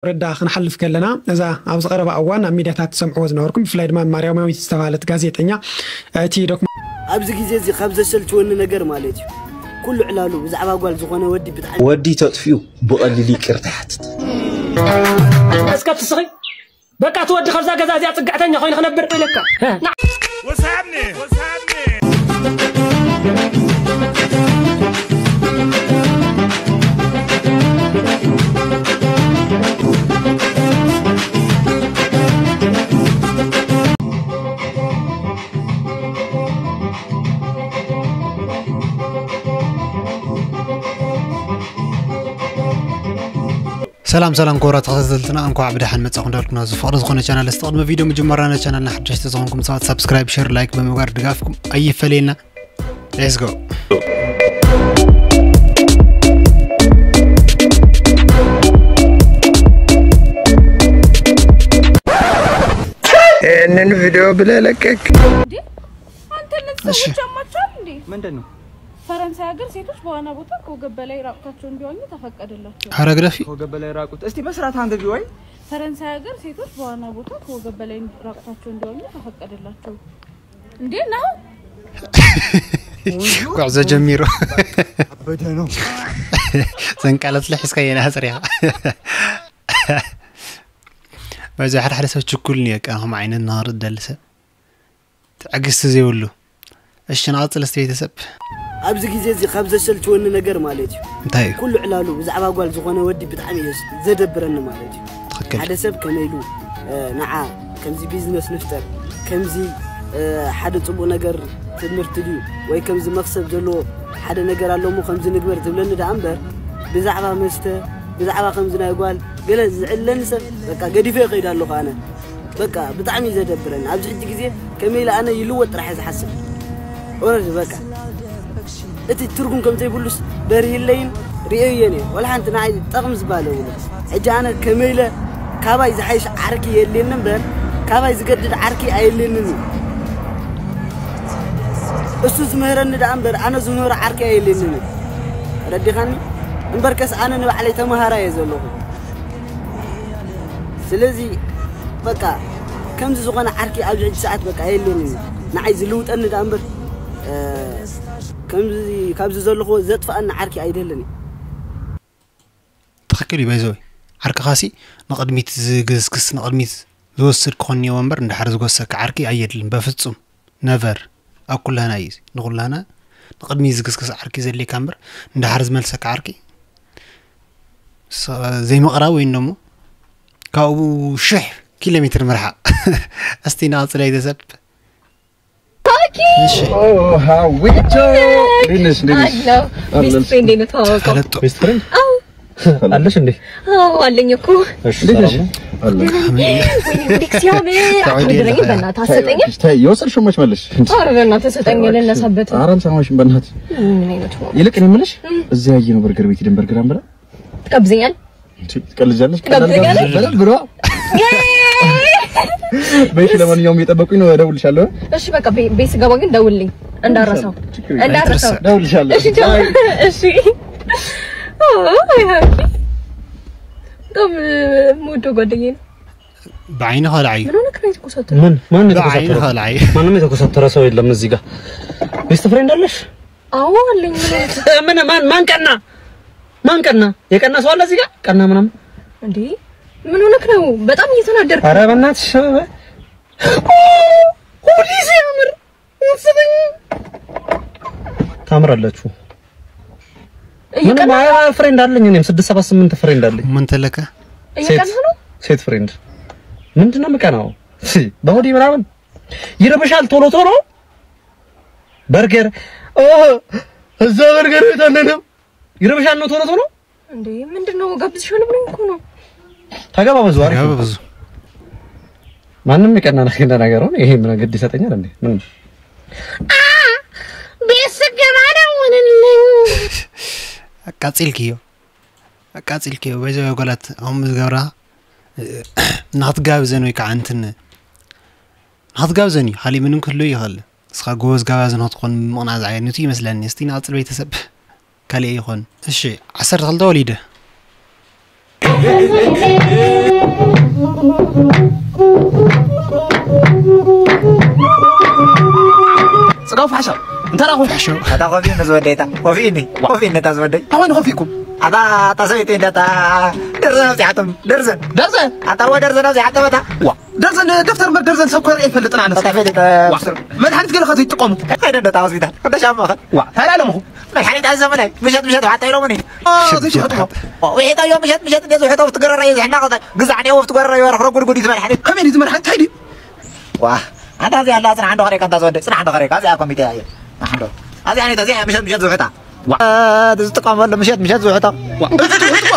ረዳ ክንሓልፍ ከለና፣ እዛ ኣብዚ ቀረባ እዋን ኣብ ሚድያታት ትሰምዕዎ ዝነበርኩም፣ ብፍላይ ድማ ማርያማዊት ዝተባህለት ጋዜጠኛ፣ እቲ ዶክመ- ኣብዚ ግዜ እዚ ካብ ዘሰልችወኒ ነገር ማለት እዩ፣ ኩሉ ዕላሉ ብዛዕባ ጓል ዝኾነ ወዲ ብጣዕሚ ወዲ ተጥፊኡ ብቐሊል ይቅርታ ይሓትት። እስከ ትስኺ በቃ፣ እቲ ወዲ ካብዛ ገዛ እዚኣ ጽግዕተኛ ኮይኑ ክነብር ኢለካ። What's happening? What's happening? ሰላም ሰላም ክቡራት ተኸታተልትና፣ እንኳዕ ብደሓን መጻኹም እንዳልኩና፣ እዚ ፍቕሪ ዝኾነ ቻናል፣ እስቲ ቅድሚ ቪድዮ ምጅማርና፣ ቻናልና ሓደሽቲ ዝኾንኩም ሰባት ሳብስክራይብ፣ ሼር፣ ላይክ ብምግባር ድጋፍኩም ኣይፈለየና። Let's go። ይህንን ቪዲዮ ብለህ ለቀቅ። እንዴ አንተ እነዚህ ሰዎች ያማቸዋል እንዴ? ምንድን ነው? ፈረንሳይ ሀገር ሴቶች በዋና ቦታ ከወገብ በላይ ራቁታቸው እንዲዋኙ ተፈቀደላቸው። ኧረ ግደፊ። ከወገብ በላይ ራቁት። እስቲ በስርዓት አንብቢ ወይ? ፈረንሳይ ሀገር ሴቶች በዋና ቦታ ከወገብ በላይ ራቁታቸው እንዲዋኙ ተፈቀደላቸው። እንዴ ነው? ጉዕዞ ጀሚሩ። አበደ ነው። ዘንቃለት ልሕስካ የናጽሪያ። በዚ ሓደ ሓደ ሰብ ችኩል ንየቀ ከም ዓይነት ናር ደልሰ ትዕግስቲ ዘይብሉ። እሺ ንቐጽል እስቲ ቤተሰብ። ኣብዚ ግዜ እዚ ካብ ዘሰልችወኒ ነገር ማለት እዩ፣ እንታይ እዩ? ኩሉ ዕላሉ ብዛዕባ ጓል ዝኾነ ወዲ ብጣዕሚ እዩ ዘደብረኒ ማለት እዩ። ትኽክል። ሓደ ሰብ ከመይ ኢሉ እ፣ ንዓ ከምዚ ቢዝነስ ንፍጠር፣ ከምዚ እ፣ ሓደ ጽቡቕ ነገር ትምህርቲ ድዩ ወይ ከምዚ መኽሰብ ዘለዎ ሓደ ነገር ኣሎ እሞ ከምዚ ንግበር ዝብለኒ ደኣ እምበር፣ ብዛዕባ መስተ፣ ብዛዕባ ከምዚ ናይ ጓል ገለ ዝዕለኒ ሰብ በቃ ገዲፈ ይኸይድ ኣለኹ ኣነ። በቃ ብጣዕሚ እዩ ዘደብረኒ። ኣብዚ ሕጂ ግዜ ከመይ ኢለ ኣነ ይልወጥ ጥራሕ እየ ዝሓስብ። ኦረዲ በቃ እቲ ትርጉም ከም ዘይብሉስ በሪህለይን ርእየዮን እየ። ወላ ሓንቲ ንዓይ ጠቕሚ ዝበሃል የብሉን። ሕጂ ኣነ ከመይ ኢለ ካባይ ዝሓይሽ ዓርኪ የድልየኒ እምበር ካባይ ዝገድድ ዓርኪ ኣየድልየንን እዩ። እሱ ዝምህረኒ ደኣ እምበር ኣነ ዝምህሮ ዓርኪ ኣየድልየንን እዩ። ረዲኻኒ? እምበርከስ ኣነ ንባዕለይ ተምሃራይ እየ ዘለኹ። ስለዚ በቃ ከምዚ ዝኾነ ዓርኪ ኣብዚ ሕጂ ሰዓት በቃ የለንን። ንዓይ ዝልውጠኒ ደኣ እምበር እ፣ ከምዚ ካብዚ ዘለኹዎ ዘጥፍኣኒ ዓርኪ ኣይደልን እዩ። ትኽክል እዩ። ባይዘወይ ዓርክኻሲ ንቕድሚት ዝግስግስ ንቕድሚት ዝወስድ ክኾን እኒኦ እምበር እንድሕር ዝጎሰካ ዓርኪ ኣየድልን በፍጹም። ነቨር ኣብ ኩላህና እዩ እዚ። ንኩላህና ንቕድሚት ዝግስግስ ዓርኪ ዘድልየካ እምበር እንድሕር ዝመልሰካ ዓርኪ ስ- ዘይምቕራብ ወይን ደሞ ካብኡ ሽሕ ኪሎ ሜትር ምርሓቕ። እስቲ ንቐጽል ቤተሰብ። ታኪ እሺ ኦ ሃዊቾ እንዴት ነሽ? እንዴት ነሽ? አለው ቤስት ፍሬንድ ነው ተዋወቀው። ተፈለጡ። ቤስት ፍሬንድ አዎ አለሽ እንዴ? አዎ አለኝ እኮ። እሺ እንዴት ነሽ? አለ ወይኔ ጉድ እግዚአብሔር ተዋውዴ አትደረኝ የለም። በእናትህ አትሰጠኝም? ታይ የወሰድሽው መች መለሽ? ኧረ በእናትህ ሰጠኝ ልነሳበት። ኧረ አልሰማሽም በእናትሽ። ምን አይነት ነው? ይልቅ እኔ የምልሽ እዚያ ያየነው በርገር ቤት ሄደን በርገር አንበላ? ትጋብዘኛል? እንዴ ትቀልጃለሽ? ትጋብዘኛለህ? በደንብ ነው። በይሽ ለማንኛውም እየጠበቁኝ ነው፣ እደውልልሻለሁ። እሺ በቃ ቤ- ቤት ስገባ ግን ደውልልኝ እንዳረሳው ችግር የለም። እንዳረሳው። እደውልልሻለሁ። እሺ ቻው። እሺ አይ ሀኪ በጣም የምወደው ጓደኛዬ ነው። ብዓይኒ ኸልዓዩ ምን ሆነህ ነው የተኮሳተረው? ምን ማን ነው ብዓይኒ የተኮሳተረው? ኸልዓዩ ማንም የተኮሳተረ ሰው የለም እዚህ ጋር። ቤስት ፍሬንድ አለሽ? አዎ አለኝ። ምን ሆነህ? ምን ማን ማን ቀና? ማን ቀና? የቀና ሰው አለ እዚህ ጋር? ቀና ምናምን እንዴ ምን ሆነህ ነው? በጣም እየተናደድኩ ኧረ በእናትሽ። ኦ፣ ሆዴ ሲያምር። ታምራላችሁ። ምንም እየቀናህ አይ ፍሬንድ አለኝ እኔም ስድስት ሰባት ስምንት ፍሬንድ አለኝ። ምን ተለካ ሴት እየቀናህ ነው? ሴት ፍሬንድ ምንድን ነው የምቀናው? ሲ በሆዴ ምናምን ይረብሻል። ቶሎ ቶሎ በርገር ኦ እዛ በርገር ቤት አለንም ይረብሻል ነው ቶሎ ቶሎ እንዴ ምንድን ነው? ጋብዝሻለሁ ብሎኝ እኮ ነው። ተገባበዙ። አሪፍ ነው። ተገባበዙ። ማንም የቀና ነገር ነገር ነው። ይሄ ምን ግድ ይሰጠኛል እንዴ? ምን ቤት ስገባ ደውልልኝ። ኣቃጺልክዮ ኣቃጺልክዮ በዚ ጓላት ኣሁን ምስ ገብራ ናትጋብዘን ወይ ከዓ እንትን ናትጋብዘን እዩ። ካሊእ ምንም ክህሉ ይኽእል። እስኻ ጎበዝ ጋባዝ ንክትኾን ምቕናእ ዝዓይነቱ ይመስለኒ። እስቲ ንቐጽል ቤተሰብ። ካሊእ ይኾን። እሺ ዓሰርተ ክልተ ወሊደ። ጽጋብ ፋሕሻ እንተ ደኣ ኾን ፋሕሾ። ኣታ ኮፊ ንዝወደይታ ኮፊ እኒ ኮፊ እኒ እታ ዝወደይ ኣኾን ኮፊኩም ኣታ ኣታ ሰበይቲ እንዳ ኣታ ደርዘን ኣብዚሓቶም ደርዘን ደርዘን ኣታ ወ ደርዘን ኣብዚሓቶም ኣታ ዋ ደርዘን ደፍተር እምበር ደርዘን ሰብ ኮርኤ ይፈልጥና ኣነስ ኣታ ፈልጥ ዋ ብስሩ መድሓኒት ገለ ከዘይትጥቀሙ ከይደ እንዳ ኣታ ሆስፒታል እንዳ ሻማ ኸ ዋ እንታይ ኣለምኹ መድሓኒት ኣዘመናይ ምሸት ምሸት ሓታ ኢሎምኒ ዘይሽሕጥዎ ውሒጣዮ ምሸት ምሸት እንደ ዝውሕጦ ብትገረራዮ ዝሕናቐ ግዛዕ ኔዎ ብትገረራዮ ረኽረ ጉድጉድ እዩ ዝመድሓኒት ከመይ እዩ ዝመድሓኒት እንታይ ድዩ ዋ ኣንታ እዚኣ ኣላ ጽናሕ እንዶ ኸሬካ እንታ ዝወደ ጽናሕ እንዶ ኸሬካ እዚኣ ኮሚቴ እያ ኣሕዶ እዚኣ ኔታ እዚኣ ምሸት ምሸት ዝውሕጣ ዋ ዝጥቀመሉ ምሸት ምሸት ዝውሕጦ ዋ እዚ ትውሕጥዎ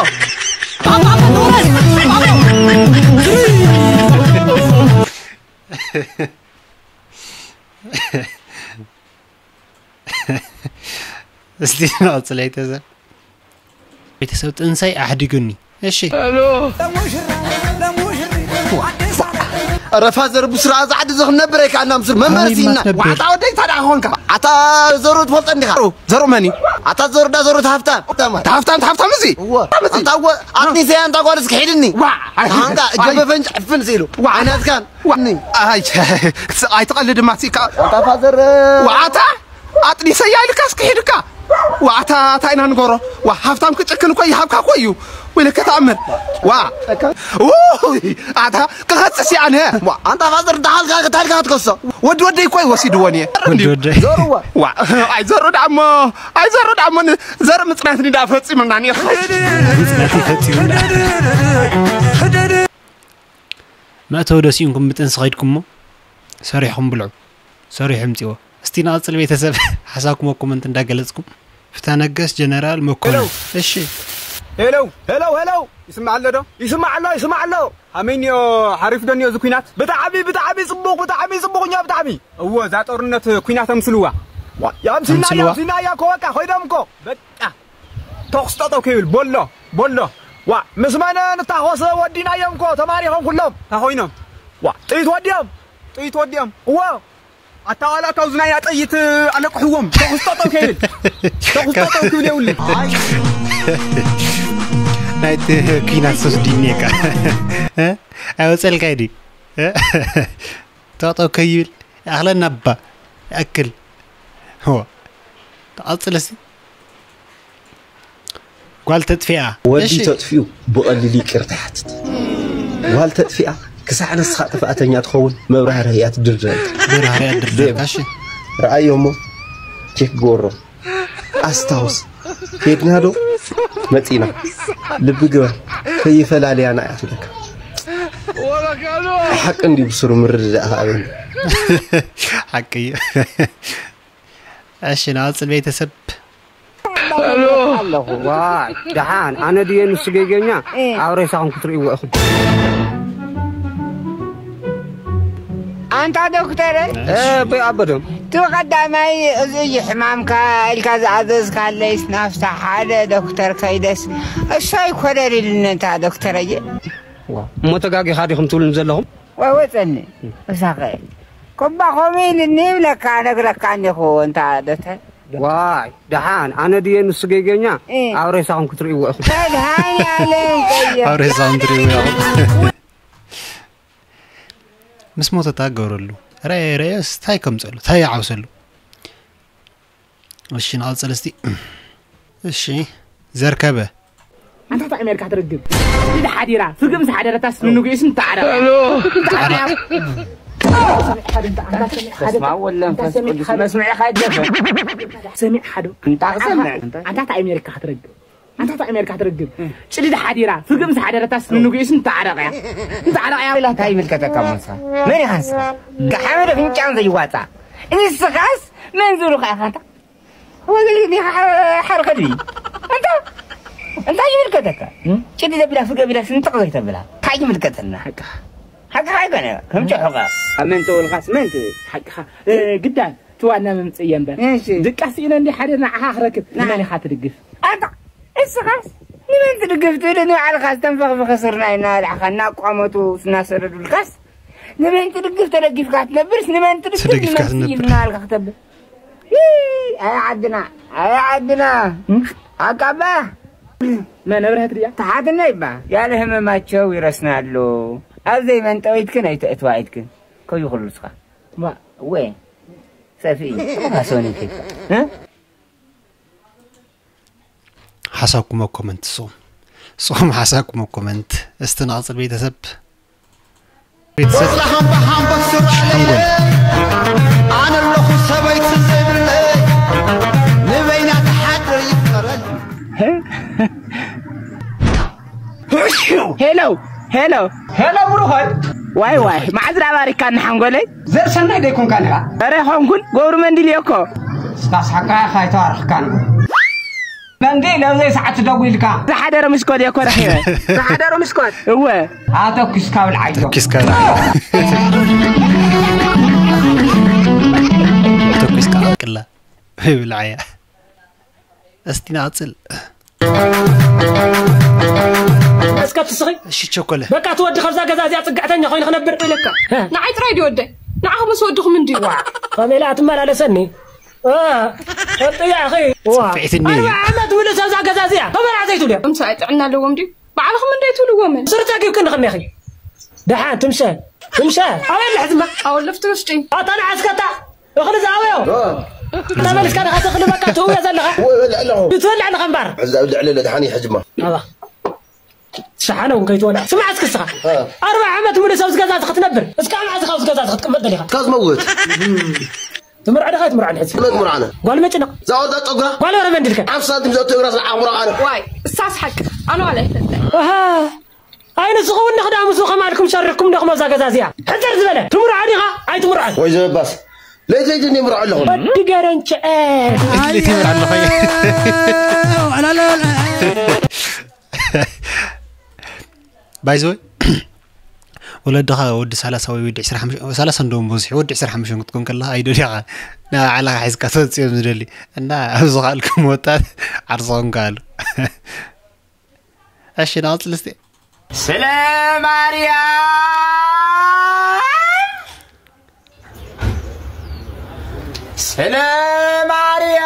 እስቲ ንቐጽል ኣይተዘ ቤተሰብ ጥንሳይ ኣሕዲጉኒ እሺ ረፋ ዘርቡ ስራ ዛዕዲ ዝኽነብር ኣይከኣና ምስር መንበርሲ ኢና ኣታ ወደይ ታዳ ኾንካ ኣታ ዘሩ ትፈልጠ እንዲኻ ዘሩ መኒ ኣታ ዘሩ ዳ ዘሩ ተሃፍታም ተሃፍታም ተሃፍታም እዚ ኣታ ወ ኣትኒሰያ እንታ ጓል እስኪ ሒድኒ ዋ ኣንካ እጀበ ፈንጭ ዕፍን ሲሉ ኣይናትካን ኣይትቐልድ ድማ ሲካ ኣታ ፋዘር ዋታ ኣጥኒሰያ ኢልካ እስኪ ሒድካ ዋታ እንታይ ኢና ንገሮ ዋ ሃብታም ክጭክን እኮ ይሃብካ እኮ እዩ ወይለከ ተኣምር ዋ ኣታ ክኸጽስ እየ ኣነ ኣንታ ፋዘር እንዳሃልካ ክታልካ ክትከሶ ወዲ ወደይ እኮ ይወሲድዎ እየ ወዲ ወደይ ዋ ኣይ ዘሩ ዳሞ ኣይ ዘሩ ዳሞ ዘር ምጽናት ንዳ ፈጺምና ነይሩ መእተዊ ዶ ስኢንኩም ብጥንሲ ከይድኩሞ ሰሪሕኩም ብልዑ ሰሪሑ ምፅዎ እስቲ ንቐፅል ቤተሰብ ሓሳብኩም ኣብ ኮመንት እንዳገለፅኩም ፍታነገስ ጀነራል መኮንን እሺ ሄለው ሄለው ሄለው ይስማዕ ኣሎ ዶ ይስማዕ ኣሎ ይስማዕ ኣሎ ሃመይንዮ ሓሪፍ ዶንዮ እዚ ኩናት ብጣዕሚ ብጣዕሚ ፅቡቅ ብጣዕሚ ፅቡቅ እኛ ብጣዕሚ እወ እዛ ጦርነት ኩናት ኣምስልዋ የምስልና የምስልና እያ ኮ በቃ ኮይዶም እኮ በቃ ተኹስ ጠጠው ከይብል ቦሎ ቦሎ ዋ ምስ መነ ንታኾስ ወዲናዮም እኮ ተማሪኾም ኩሎም ታኾይኖም ዋ ጥይት ወዲዮም ጥይት ወዲዮም እዎ ኣታ ዋላ ካብ ዝናያ ጥይት ኣለቅሕዎም ተኹስ ጠጠው ከይብል ተኹስ ጠጠው ክብል የብሉ ናይቲ ኪናት ሶስ ዲኔካ ኣይወፀልካይ ድዩ ጠጠው ከይብል ኣኽለና እባ ይኣክል ዋ ትቐጽል እስቲ ጓል ተጥፊኣ ወዲ ተጥፊኡ ብቐሊሉ ይቅርታ ይሓትት ጓል ተጥፊኣ ክሳዕ ንስኻ ጥፍኣተኛ ትኸውን መብራህርህ እያ ትድርድረልካ መብራህርያ ድርድረልካ እሺ ረኣዮ እሞ ቼክ ግበሮ ኣስታውስ ሄድና ዶ መፂና ልቢ ግበር ከይፈላልያና እያ ትብለካ ሓቂ እንዲ ብስሩ ምርድዳእ ከኣበኒ ሓቂ እዩ እሺ ንቐፅል ቤተሰብ ኣለኹ ዋይ ደሓን ኣነ ድየ ንሱ ጌገኛ ኣብ ሬሳኹም ክትርእይዎ ኢኹም ኣንታ ዶክተረ ኣቦይ ኣበዶም እቲ ቀዳማይ እዚ እዩ ሕማምካ ኢልካ ዝኣዘዝካለይስ ናብታ ሓደ ዶክተር ከይደስ እሱ ኣይኮነን ኢሉኒ እንታ ዶክተረየ እሞ ተጋጊኻ ዲኹም ትብሉኒ ዘለኹም ወወፀኒ እሳኸ ኮባ ከምኡ ኢልኒ ይብለካ ነግረካ እኒኹ እንታ ዶክተር ዋይ ደሓን ኣነ ድየ ንሱ ገይገኛ ኣብ ሬሳኹም ክትርእይዎ ኢኹም መድሃኒ ኣለም ቀይር ኣብ ሬሳኹም ትርእይዎ ኢኹም ምስ ሞተታ ገበረሉ ረየ ረየስ ታይ ከምፀሉ ታይ ይዓውሰሉ እሺ ንቐፅል እስቲ እሺ ዘርከበ ኣንታ እንታይ ሜርካ ትርግም እንደ ሓዲራ ፍግም ዝሓደረታስ ንንጉስ እንተዓረቀ ሰሚዕ ሓዶ እንታይ ሰሚዕ ኣንታ እንታይ ሜርካ ትርግም ኣንታ እንታይ ሜርካ ትርግም ጭድድ ሓዲራ ፍግም ዝሓደረታስ ንንጉስ እንተዓረቀያ እንተዓረቀያ ኢላ እንታይ ይምልከተካ ሞሳ መን ኢኻ ንስኻ ሓመድ ፍንጫን ዘይዋፃ ንስኻስ መን ዝብሉኻ ኢኻ ኣንታ ወገን ኢኻ ሓርኸዲ ኣንታ እንታይ ይምልከተካ ጭዲ ዘቢላ ፍገ ቢላ ስንጥቕ ዘይተብላ እንታይ ይምልከተና ሓቅኻ ኣይኮነ ከም ጭሑኻ ኣብ መን ተወልኻስ መን ትብል ሓቅኻ ግዳን ትዋና መምፅእ እየ እምበር ድቃስ ኢነ እንዲ ሓደ ንዓኻ ክረክብ ንመን ኢኻ ትድግፍ ኣታ እስኻስ ንመን ትድግፍ ትብል ንባዕልኻ ዝተንፈኽፈኸ ስርናይ እናበላዕኻ እናቋመቱ እናሰደዱልካስ ንመን ትድግፍ ተደጊፍካ ትነብርስ ንመን ትድግፍ ንመን ትይል እናበልካ ክተብል ኣይ ዓድና ኣይ ዓድና ኣቃባ መን ኣብርሀት ድያ? ተሓትነይ እባ ያለ ህመማቸው ይረስናሉ። ኣብ ዘይመንጠወይትክን ኣይተእትዋይትክን። ከዩ ኩሉ ስኻ። ዋ። ወ። ሰፊ። ኣሶኒቲ። እ? ሓሳብኩም ኣብ ኮመንት ስኹም። ስኹም ሓሳብኩም ኣብ ኮመንት። እስቲ ንቐጽል ቤተሰብ። ቤተሰብ። ሓንጎል። ኣነ ኣለኹ ሰበይቲ ዘይብለይ፣ ንበይና ትሓድር ይፍጠረኒ። ሄሎ፣ ሄሎ። ሄሎ ብሩኸይ። ዋይ፣ ዋይ፣ መዓዝ ዳኣ ባሪካኒ ሓንጎለይ? ዘር ሰናይ ደይኮንካ ዲኻ? ኧረ፣ ኾንኩን፣ ገብሩ መንዲል እየ እኮ። እስካስ ሓቃ ኢኻ ኣይተባረኽካን። መንዲል ኣብ ዘይሰዓት ደዊልካ። ዝሓደረ ምስኮት እየ እኮ ረኺበ። ዝሓደረ ምስኮት? እወ። ኣተኩስካ ብልዓዮ። ተኩስካ። ተኩስካ ቅላ። ብልዓያ። እስቲ ንቐጽል። እስከ ትስኺ። እሺ ቸኮለ። በቃ እቲ ወዲ ካብዛ ገዛ እዚኣ ጽግዕተኛ ኮይኑ ክነብር። በለካ። እ። ንዓይ ጥራይ ድዩ ወደይ? ንዓኹም ምስ ወድኹም እንድዩ። ዋ፣ ከመይ ኢላ ትመላለሰኒ? እ፣ ወጥያ፣ ኣኺ። ዋ። ጽፍዒትኒ እዩ። ኣርብዓ ዓመት ሙሉእ ኣብዛ ገዛ እዚኣ። ከመይ ኢላ ዘይትብልዮ? ምሳይ ጥዕና ኣለዎም ድዩ? ባዕልኹም እንደ ትብልዎምን? ስር ጸጊብክን ንኽሜኺ። ደሓን ትምሸ። ትምሸ። ኣበይ ኣለሕ ዝማ? ኣወለፍቲ ውሽጢ። ኣታ ንዓስከታ። እኽሊ ዝኣበዮ። ኦ። ተመሊስካ ዲኻ እቲ እኽሊ በቃ ትእውዮ ዘለኻ? እወ፣ እበልዕ ኣለኹ። ትበልዕ ኣለኻ እምበር። እዛ ኣብ ልዕሊ ለድሓኒ ሕጅማ። ኣባ። ትሽሓነ እውን ከይትወልዕ። ስማዕ እስኪ እስኻ። እ። ኣርብዓ ዓመት ሙሉእ ኣብዚ ገዛ እዚ ክትነብር። እስካብ መዓዝ ኢኻ ኣብዚ ገዛ እዚ ክትቅመጥ ደሊኻ? እስካብ ዝመውት። ትምርዖ ዲኻ ኣይትምርዖን ሕጂ? መን ትምርዖ ኣነ? ጓል መጭነቕ። እዛ ወርዳ ጸጉራ? ጓል ወረ መንድልከ? ሓምሳ ሳንቲም ዘእቱ እግራ ስለ ዓቑራ ኣነ። ዋይ፣ እሳስ ሓቂ። ኣነ ዋላ ኣይፈልጥን። ኣሃ። ኣይ ንስኹ እውን ንኽዳ ምስኡ ከማልኩም ሸሪኽኩም ዶ ክመዛ ገዛ እዚኣ? ሕጽር ዝበለ። ትምርዖ ዲኻ? ኣይትምርዖን? ወይ ዘበባስ። ለይቲ ለይቲ እንዲምርዖ ኣለኹ። ወዲ ገረንችዐ። ለይቲ ለይቲ ይምርዖ ኣለኹ። ባይ ዘ ወይ፣ ወለድኻ ወዲ ሰላሳ ወይ ወዲ ዕስራን ሓሙሽተን፣ ሰላሳ እንደውም በዚሑ፣ ወዲ ዕስራን ሓሙሽተን ክትኮን ከለኻ ኣይደልኻ። ንባዕልኻ ሒዝካ ትወጽእ እዮም ዝደሊ። እና ኣብ ዝኸኣልኩም ወጣት ዓርሶም ከኣሉ። እሺ፣ ንቐጽል እስቲ። ስለ ማርያ፣ ስለ ማርያ።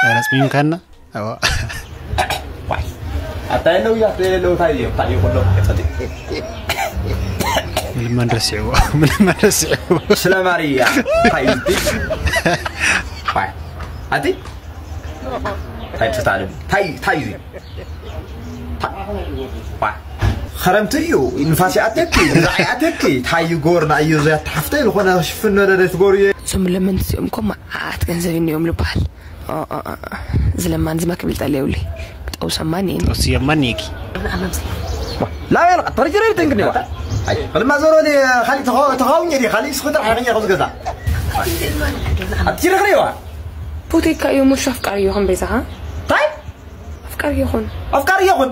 ኧረ፣ ኣጽሚምካና። ኣዋ። ዋይ። ኣታ የለው፣ እያ፣ የለው፣ ታይ፣ ታይ፣ ኩሎም። ምንም ረሲዕዎ፣ ምንም ረሲዕዎ። ስለ ማርያ፣ ታይ፣ ዋይ። ኣቲ? ታይ፣ ትታለም። ታይ፣ ታይ፣ ታይ፣ ዋ፣ ኸረምቲ እዩ፣ ንፋስ ይኣተኪ፣ ንዛዕ ይኣተኪ፣ ታይ ይጎርና እዩ ዘያተሓፍተ፣ ዝኾነ ሽፍን ወለደ ትጎርየ። እዞም ለመንቲ እዚኦም እኮ መዓት ገንዘብ እኒኦም ልበሃል። ኦ፣ ኦ፣ ኦ፣ ኦ። ዝለማን ዝመክ ብልጠለ የብሉይ። ጠውሰማን እየን። ጠውስየማን እየኪ። ላቤል፣ ተርጅረ ይተንክኒ ዋ። ኣይ፣ ልማ ዞሮ ሊ፣ ኻሊ ተኻው-፣ ተኻውኝ ዲ፣ ኻሊ ስኹ ጥራሕ ይኸኛ ኹዝ ገዛ። ኣትጅረ ኽሪዋ። ፖቴካ እዩ፣ ሙሽ ኣፍቃሪ ይኹን ቤዛኻ። ታይ? ኣፍቃሪ ይኹን። ኣፍቃሪ ይኹን።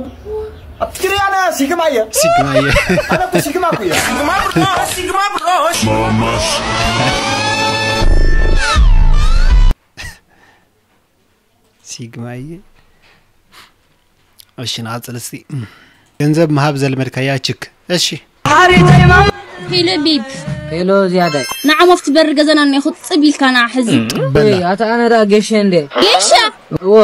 ኣትጅረ ኣነ ሲግማ እየ። ሲግማ እየ። ኣነ እኮ ሲግማ እኮ እየ። ሲግማ ብሮ፣ ሲግማ ብሮ። ማማስ። ሲግማ እየ። እሺ፣ ንቐጽል እስቲ። ገንዘብ ምሃብ ዘልመድካያ ችክ። እሺ። ሄሎ ቢብ። ሄሎ ዝያዳይ። ንዓም ኣብቲ በሪ ገዛና እኒኦ፣ ጽብ ኢልካ ንዓ ሕዚ። በላ። እይ፣ ኣታ ኣነ ደኣ ጌሸ እንዴ? ጌሻ? እወ።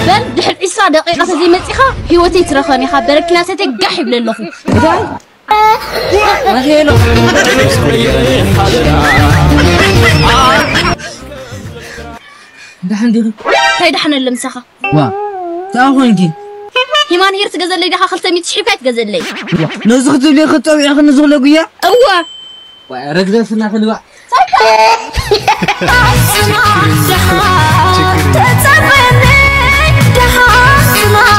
በል፣ ድሕሪ ዕስራ ደቂቓ ተዘይመጺኻ፣ ህይወተይ ትረኽበኒ ኢኻ። በረኪና ሰተይ ጋሕ ይብለ ኣለኹ። እንታይ? ኣታ ሄሎ። ደሓን ዲኺ? እንታይ ደሓን ኣለ ምሳኻ? ዋ፣ እንታይ ኮንኪ? ሂማን ሄር ትገዘለይ ዲኻ? ክልተ ሚእቲ ሽሕ ሒብካ ኣይትገዘለይ። ዋ፣ ነዚ ክትብሊ ክትጸውዒ ክንዝኽለ ጉያ? እወ። ዋ፣ ረግዘፍና ክንባዕ።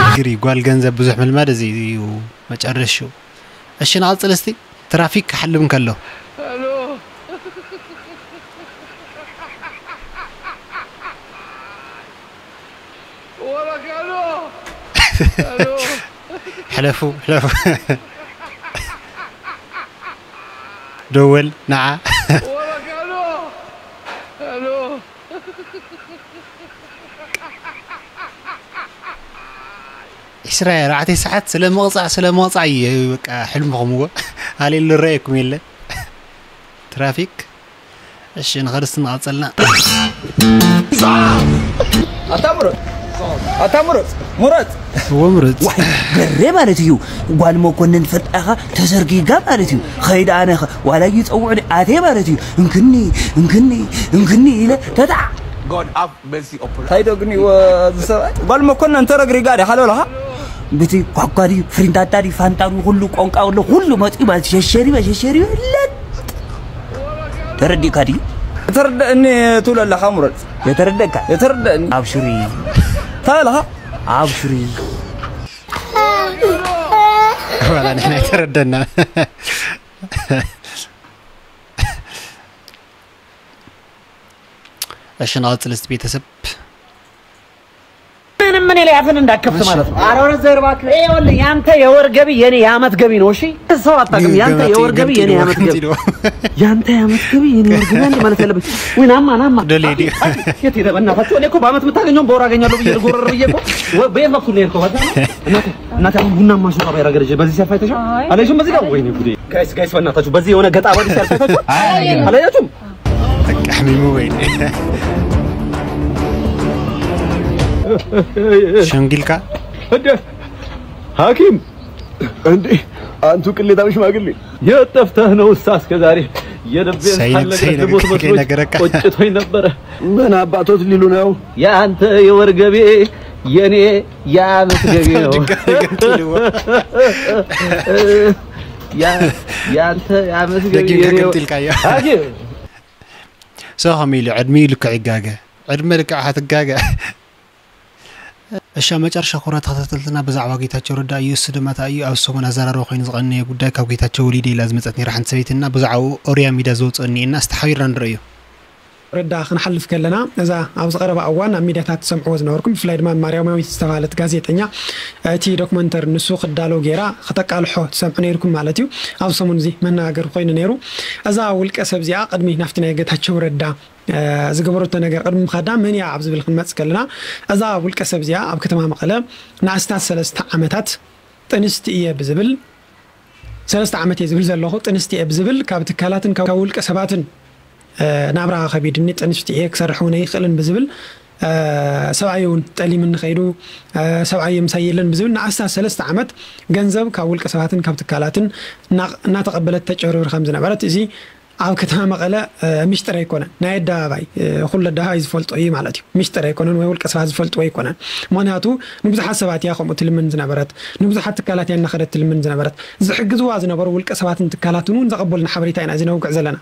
ችግር እዩ። ጓል ገንዘብ ብዙሕ ምልማድ እዚ እዩ መጨረሽው። እሺ፣ ንቐጽል እስቲ። ትራፊክ ክሓልም ከሎ። ሕለፉ፣ ሕለፉ። ደወል፣ ንዓ። ዕስራ ኣርባዕተ ሰዓት ስለ ምቕጻዕ፣ ስለ ምቕጻዕ እዩ በቃ ሕልምኹም እዎ። ሃሌሉ ዝረኣየኩም የለን። ትራፊክ። እሺ፣ ንኸርስ ንቐጸልና። ኣታ ብሮ፣ ኣታ ምረጽ፣ ምረጽ። እዎ ምረጽ። ዋይ፣ በሬ ማለት እዩ። ጓል መኮንን ፈልጣኻ ተዘርጊጋ ማለት እዩ። ኸይድ ኣነ ኸ ዋላ ይጸውዕኒ ኣቴ ማለት እዩ። እንክኒ፣ እንክኒ፣ እንክኒ ኢለ ተጣዕ። God have mercy upon us። እንታይ ዶ ግን ይዎ ዝሰብኣይ? ጓል መኮንን ተረግሪጋ ዲ ሓለውለኻ? ብቲ ኳኳዲ ፍሪንታታዲ ፋንታዲ ኩሉ ቆንቃ ወሎ ኩሉ መጺ ማለት ሸሸሪበ ሸሸሪበ ለት። ተረዲእካ ድዩ? ተረደእኒ ትብሎ ኣለኻ ምረጽ። የተረደእካ? የተረደእኒ። ኣብሽሪ። እንታይ ኣለኻ? ኣብሽሪ። ዋላ ንሕና ኣይተረደና። እሺ፣ ንቐጽል እስቲ ቤተሰብ። ምንም ምን ላይ አፍን እንዳከፍት ማለት ነው። ኧረ ወደ ዘር እባክህ። ይኸውልህ ያንተ የወር ገቢ የኔ የአመት ገቢ ነው። እሺ ሰው አታውቅም። ያንተ የወር ገቢ የኔ የአመት ገቢ። ያንተ የአመት ገቢ የኔ የወር ገቢ አንድ ማለት ያለበት። ወይ ናማ ናማ። ደሌ ዲ። የት ሄደ በእናታችሁ? እኔ እኮ በአመት የምታገኘውን በወር አገኛለሁ ብዬ ልጎረር ብዬ እኮ። ወይ በየት በኩል ነው የሄድከው? በዛ ነው? እናቴ እናቴ አሁን ቡና ማሽን ጣቢያ ረገረጀ በዚህ ሲያልፍ አይተሻል? አላየሽም? በዚህ ጋር ወይኔ ጉዴ። ጋይስ ጋይስ በእናታችሁ በዚህ የሆነ ገጣ ባዲ ሲያልፍ አይታችኋል? አላያችሁም? በቃ ሐሚሙ ወይ ሸምግልካ እንደ ሐኪም እንዴ አንቱ ቅሌታም ሽማግሌ የት ጠፍተህ ነው እሳ እስከ ዛሬ የልቤን ሳይነግ- ሳልነግርህ ሳይነግ- ልሞት መስሎኝ ነገረካ። ቆጭቶኝ ነበረ። ምን አባቶት ሊሉ ነው? የአንተ የወር ገቢ የኔ የአመት ገቢ ነው። ድጋሚ ገምት ይልዎ። ያ- የአንተ የአመት ገቢ ደጊም የኔ ከገምት ይልካዮ። ሐኪም ሰው ከመይ ኢሉ ዕድሚኡ ልክዕ ይጋገ ዕድመ ልክዕ ሃትጋገ። እሺ፣ ኣብ መጨረሻ ክቡራት ተኸታተልትና ብዛዕባ ጌታቸው ረዳ እዩ። እሱ ድማ እንታይ እዩ ኣብ ሰሙን ኣዘራርባ ኮይኑ ዝቐነየ ጉዳይ ካብ ጌታቸው ወሊደ ኢላ ዝመፀት ነይራ ሓንቲ ሰበይትና ብዛዕባኡ ኦርያ ሚድያ ዘውፅኦ እኒኤና እስቲ ሓቢርና ንርእዮ። ረዳ ክንሓልፍ ከለና እዛ ኣብዚ ቀረባ እዋን ኣብ ሚድያታት ትሰምዕዎ ዝነበርኩም ብፍላይ ድማ ማርያማዊት ዝተባሃለት ጋዜጠኛ እቲ ዶክመንተር ንሱ ክዳሎ ገይራ ክተቃልሖ ትሰምዑ ነይርኩም ማለት እዩ። ኣብ ሰሙን እዚ መነጋገሪ ኮይኑ ነይሩ። እዛ ውልቀ ሰብ እዚኣ ቅድሚ ናብቲ ናይ ጌታቸው ረዳ ዝገበረቶ ነገር ቅድሚ ምኻዳ መን እያ ኣብ ዝብል ክንመፅ ከለና እዛ ውልቀ ሰብ እዚኣ ኣብ ከተማ መቐለ ንኣስታት ሰለስተ ዓመታት ጥንስቲ እየ ብዝብል ሰለስተ ዓመት እየ ዝብል ዘለኹ ጥንስቲ እየ ብዝብል ካብ ትካላትን ካብ ውልቀ ሰባትን ናብራ ከቢድኒ ጥንስቲ እየ ክሰርሕ እውን ኣይኽእልን ብዝብል ሰብኣይ እውን ጠሊምኒ ከይዱ ሰብኣይ ምሳይ የለን ብዝብል ንኣስታት ሰለስተ ዓመት ገንዘብ ካብ ውልቀ ሰባትን ካብ ትካላትን እናተቐበለት ተጨርብር ከም ዝነበረት እዚ ኣብ ከተማ መቐለ ሚሽጥር ኣይኮነን ናይ ኣደባባይ ኩሉ ኣደባባይ ዝፈልጦ እዩ ማለት እዩ። ሚሽጥር ኣይኮነን ወይ ውልቀ ሰባት ዝፈልጥዎ ኣይኮነን። ምክንያቱ ንብዙሓት ሰባት እያ ከምኡ ትልምን ዝነበረት፣ ንብዙሓት ትካላት እያ እናኸደት ትልምን ዝነበረት። ዝሕግዝዋ ዝነበሩ ውልቀ ሰባትን ትካላትን እውን ዘቐበሉና ሓበሬታ ኢና እዚ ነውግዕ ዘለና።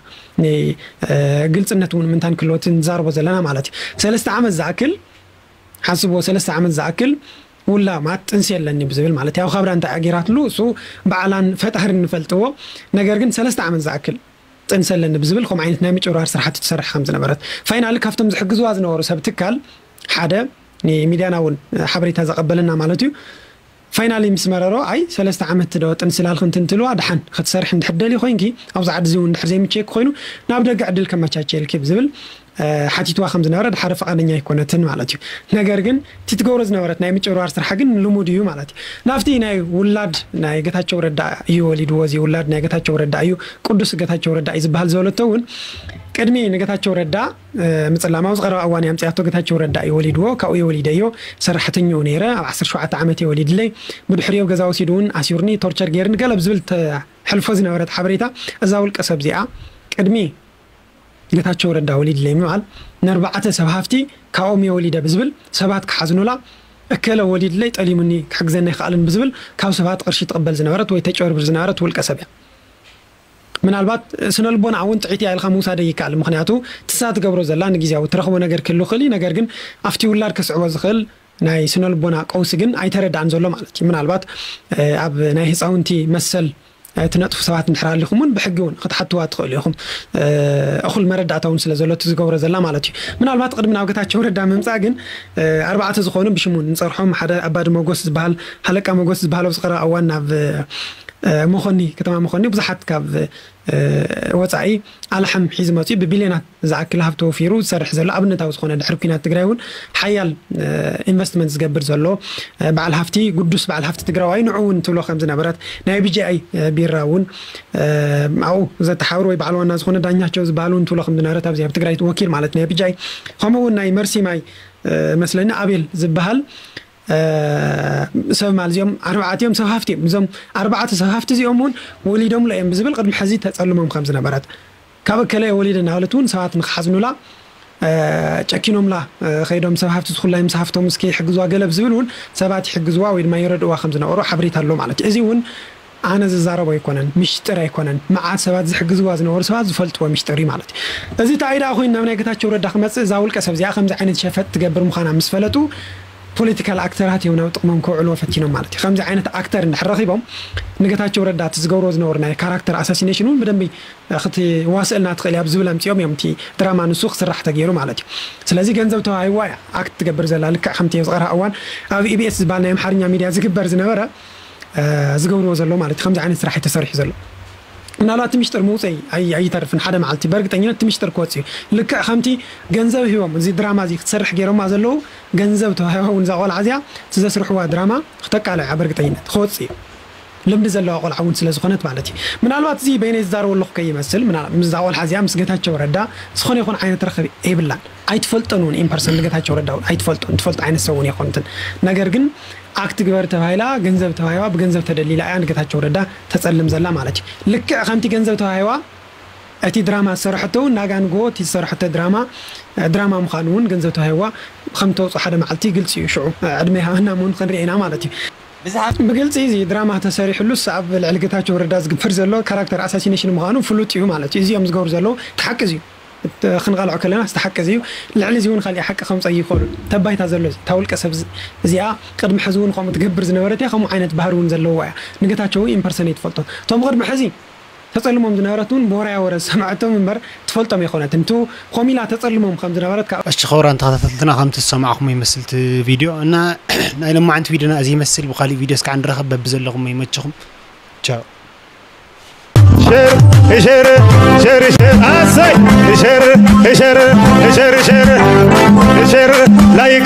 ግልፅነት እውን ምንታን ክህልወትን ንዛረቦ ዘለና ማለት እዩ። ሰለስተ ዓመት ዝኣክል ሓስብዎ ሰለስተ ዓመት ዝኣክል ውላ ማለት ጥንሲ የለኒ ብዝብል ማለት ያው ካብዳ እንታይ ኣጊራትሉ እሱ ባዕላን ፈጣርን ንፈልጥዎ ነገር ግን ሰለስተ ዓመት ዝኣክል ጥንሲ ኣለኒ ብዝብል ከምኡ ዓይነት ናይ ምጭብርባር ስራሕቲ ትሰርሕ ከም ዝነበረት ፋይናሊ ካብቶም ዝሕግዝዋ ዝነበሩ ሰብ ትካል ሓደ ሚድያና እውን ሓበሬታ ዘቐበለና ማለት እዩ። ፋይናሊ ምስ መረሮ ኣይ ሰለስተ ዓመት ዶ ጥንሲ ላልክን ትንትልዋ ድሓን ክትሰርሕ እንድሕር ደልዩ ኮይንኪ ኣብዚ ዓዲ እዚ እውን እንድሕር ዘይምቸየኪ ኮይኑ ናብ ደገ ዕድል ከመቻቸየልኪ ብዝብል ሓቲትዋ ከም ዝነበረ ድሓረ ፈቓደኛ ኣይኮነትን ማለት እዩ። ነገር ግን እቲ ትገብሮ ዝነበረት ናይ ምጭብርባር ስራሕ ግን ልሙድ እዩ ማለት እዩ። ናብቲ ናይ ውላድ ናይ ገታቸው ረዳ እዩ ወሊድዎ እዚ ውላድ ናይ ገታቸው ረዳ እዩ ቅዱስ ገታቸው ረዳ እዩ ዝበሃል ዝበለቶ እውን ቅድሚ ንገታቸው ረዳ ምፅላም ኣብዚ ቀረባ እዋን እያ ኣምፅኣቶ ገታቸው ረዳ እዩ ወሊድዎ ካብኡ የወሊደ እዮ ሰራሕተኛኡ ነይረ ኣብ ዓሰርተ ሸውዓተ ዓመት የወሊድለይ ብድሕሪኡ ኣብ ገዛ ወሲዱ እውን ኣሲሩኒ ቶርቸር ገይርኒ ገለ ብዝብል ተሕልፎ ዝነበረት ሓበሬታ እዛ ውልቀ ሰብ እዚኣ ቅድሚ ጌታቸው ረዳ ወሊድለይ ምባል ንኣርባዕተ ሰብ ሃፍቲ ካብኦም እየ ወሊደ ብዝብል ሰባት ክሓዝኑላ እከለ ወሊድለይ ጠሊሙኒ ክሕግዘኒ ኣይክኣልን ብዝብል ካብ ሰባት ቅርሺ ትቕበል ዝነበረት ወይ ተጭበርብር ዝነበረት ውልቀ ሰብ እያ። ምናልባት ስነ ልቦና እውን ጥዒት እያ ኢልካ ምውሳደ ይከኣል። ምክንያቱ ትሳ ትገብሮ ዘላ ንግዜያዊ ትረኽቦ ነገር ክህሉ ክእል እዩ። ነገር ግን ኣብቲ ውላድ ከስዕቦ ዝኽእል ናይ ስነ ልቦና ቀውሲ ግን ኣይተረዳእን ዘሎ ማለት እዩ። ምናልባት ኣብ ናይ ህፃውንቲ መሰል ትነጥፉ ሰባት እንድሕር ሃሊኹም እውን ብሕጊ እውን ክትሓትዋ ትኽእሉ ኢኹም። እኹል መረዳእታ እውን ስለ ዘሎ እቲ ዝገብሮ ዘላ ማለት እዩ። ምናልባት ቅድሚ ናብ ገታቸው ረዳ ምምፃእ ግን ኣርባዕተ ዝኾኑ ብሽሙ ንፀርሖም ሓደ ኣባዲ መጎስ ዝበሃል ሃለቃ መጎስ ዝበሃል ኣብዚ ቀረባ እዋን ናብ መኾኒ፣ ከተማ መኾኒ ብዙሓት ካብ ወፃኢ ኣልሓም ሒዙ መፅኡ ብቢልዮናት ዝኣክል ሃፍቲ ወፊሩ ዝሰርሕ ዘሎ ኣብነታዊ ዝኾነ፣ ድሕሪ ኩናት ትግራይ እውን ሓያል ኢንቨስትመንት ዝገብር ዘሎ በዓል ሃፍቲ፣ ግዱስ በዓል ሃፍቲ ትግራዋይ፣ ንዑ እውን ትብሎ ከም ዝነበረት፣ ናይ ቢጂኣይ ቢራ እውን ኣብኡ ዘተሓብሩ ወይ በዓል ዋና ዝኾነ ዳኛቸው ዝበሃል እውን ትብሎ ከም ዝነበረት፣ ኣብዚ ኣብ ትግራይ ወኪል ማለት ናይ ቢጂኣይ፣ ከምኡ እውን ናይ መርሲ ማይ መስለኒ ኣቤል ዝበሃል ሰብ ማለት እዚኦም ኣርባዕቲኦም ሰብ ሃፍቲ እዮም። እዞም ኣርባዕተ ሰብ ሃፍቲ እዚኦም እውን ወሊዶምላ እዮም ብዝብል ቅድሚ ሕዚ ተፀልሞም ከም ዝነበረት፣ ካብ እከለ ወሊደ እናበለት እውን ሰባት ንክሓዝኑላ ጨኪኖምላ ከይዶም ሰብ ሃፍቲ ዝኩላይ ምስ ሃፍቶም እስኪ ይሕግዝዋ ገለ ብዝብል እውን ሰባት ይሕግዝዋ ወይ ድማ ይረድእዋ ከም ዝነበሩ ሓበሬታ ኣሎ ማለት እዩ። እዚ እውን ኣነ ዝዛረቦ ኣይኮነን፣ ምሽጥር ኣይኮነን። መዓት ሰባት ዝሕግዝዋ ዝነበሩ ሰባት ዝፈልጥዎ ምሽጥር እዩ ማለት እዩ። እዚ እንታይ ደኣ ኮይኑ ናብ ናይ ጌታቸው ረዳ ክመፅእ፣ እዛ ውልቀ ሰብ እዚኣ ከምዚ ዓይነት ሸፈጥ ትገብር ምዃና ምስ ፈለጡ፣ ፖለቲካል ኣክተራት እዮም ናብ ጥቕሞም ከውዕልዎ ፈቲኖም ማለት እዩ። ከምዚ ዓይነት ኣክተር እንድሕር ረኺቦም ንጌታቸው ረዳ እቲ ዝገብርዎ ዝነበሩ ናይ ካራክተር ኣሳሲኔሽን እውን ብደንቢ ክትዋስእልና ትኽእል እያ ኣብ ዝብል ኣምፂኦም እዮም እቲ ድራማ ንሱ ክስራሕ ተገይሩ ማለት እዩ። ስለዚ ገንዘብ ተዋሂብዋ እያ ኣክት ትገብር ዘላ፣ ልክዕ ከምቲ ዝቐርሃ እዋን ኣብ ኢቢኤስ ዝበሃል ናይ ኣምሓርኛ ሚድያ ዝግበር ዝነበረ ዝገብርዎ ዘሎ ማለት እዩ። ከምዚ ዓይነት ስራሕ እዩ ተሰሪሑ ዘሎ። ምናልባት እቲ ሚሽጥር ምውፀይ ኣይ- ኣይተርፍን፣ ሓደ መዓልቲ በእርግጠኝነት እቲ ሚሽጥር ክወፅእ እዩ። ልክዕ ከምቲ ገንዘብ ሂቦም እዚ ድራማ እዚ ክትሰርሕ ገይሮማ ዘለዉ፣ ገንዘብ ተዋሂባ እውን እዛ ቆልዓ እዚኣ እቲ ዘስርሕዋ ድራማ ክተቃልዕ እያ በእርግጠኝነት ክወፅእ እዩ። ልምዲ ዘለዋ ቆልዓ እውን ስለ ዝኾነት ማለት እዩ። ምናልባት እዚ በይነይ ዝዛረበ ኣለኹ ከይመስል፣ ምና- ምስዛ ቆልዓ እዚኣ ምስ ጌታቸው ረዳ ዝኾነ ይኹን ዓይነት ርኽብ የብላን። ኣይትፈልጦን እውን ኢምፐርሰን ንጌታቸው ረዳ እውን ኣይትፈልጦን፣ ትፈልጦ ዓይነት ሰብ እውን የኾንትን። ነገር ግን ኣክት ግበር ተባሂላ፣ ገንዘብ ተባሂባ፣ ብገንዘብ ተደሊላ እያ ንጌታቸው ረዳ ተፀልም ዘላ ማለት እዩ። ልክዕ ከምቲ ገንዘብ ተባሂባ እቲ ድራማ ዝሰረሐቶ እውን ናጋ ንጎ እቲ ዝሰረሐቶ ድራማ ድራማ ምዃኑ እውን ገንዘብ ተባሂባ ከም ተውፅኦ ሓደ መዓልቲ ግልፂ እዩ። ሽዑ ዕድመ ይሃበና እውን ክንርኢ ኢና ማለት እዩ። ብግልፂ እዚ ድራማ ተሰሪሕሉስ ኣብ ልዕሊ ጌታቸው ረዳ ዝግበር ዘሎ ካራክተር ኣሳሲኔሽን ምዃኑ ፍሉጥ እዩ ማለት እዩ። እዚኦም ዝገብሩ ዘለዉ እቲ ሓቂ እዚ እዩ። እቲ ክንቓልዖ ከለና እቲ ሓቂ እዚ እዩ። ልዕሊ እዚ እውን ካሊእ ሓቂ ከምፀ ይኽእሉ። ተባይታ ዘሎ እዚ እታ ውልቀ ሰብ እዚ- እዚኣ ቅድሚ ሕዚ እውን ከምኡ ትገብር ዝነበረት እያ። ከምኡ ዓይነት ባህሪ እውን ዘለዋ እያ። ንጌታቸው ኢምፐርሰኔት ትፈልጦ። እቶም ቅድሚ ሕዚ ተፀልሞም ዝነበረት እውን ብወራያ ወረ ዝሰማዐቶም እምበር ትፈልጦም ኣይኮነትን። እቲ ኮሚላ ተፀልሞም ከም ዝነበረት ካብ እሺ ክቡራን ተኸታተልትና ከምቲ ዝሰማዕኹሞ ይመስል እቲ ቪድዮ እና ናይ ሎማዓንቲ ቪድዮና እዚ ይመስል። ብኻሊእ ቪድዮ እስካዕ ንረኸብ። በብዘለኹሞ ይመችኹም። ቻው። ሸር ሸር ሸር ሸር ኣሰይ ሸር ሸር ሸር ሸር ሸር ላይክ